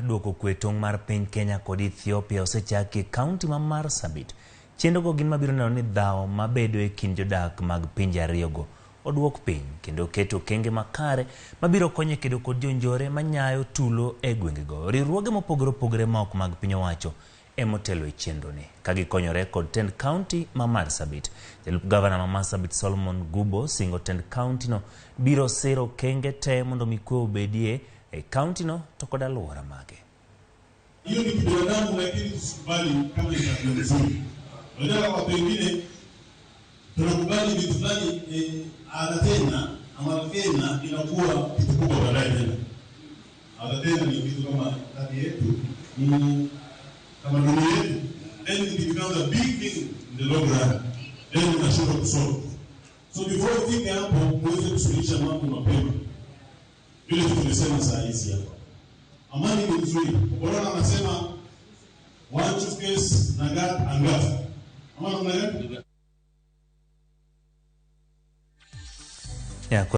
Duoko kwe tong' mar piny Kenya kod Ethiopia osechaki e kaunti ma Marsabit. Chenrogo gin mabiro neno ni dhawo mabedo e kind jodak mag pinje ariyogo oduok piny kendo keto okenge makare mabiro konyo e kedo kod jonjore manyayo tulo e gwengego. Riwruoge mopogore opogore ma ok mag piny owacho emotelo e chenroni ka gikonyore kod tend kaunti ma Marsabit. Jalup gavana ma Marsabit Solomon Gubo singo tend kaunti no biro siro okenge te mondo mi kwe obedie e kaunti no to kod alwora mage. Hiyo ni kibinadamu, lakini tusikubali kama ni tabia nzuri. Unajua, kwa pengine tunakubali vitu fulani atatena ama tena inakuwa kitu kubwa baadaye tena. Atatena ni kitu kama tabia yetu, ni tamaduni yetu, then it becomes a big thing in the long run, then unashindwa kusolve. So before ufike hapo, muweze kusuluhisha mambo mapema, vile tumesema saa hizi hapa. Amani ni nzuri. Bora anasema one case nagat angat. Ama namna gani? Yeah.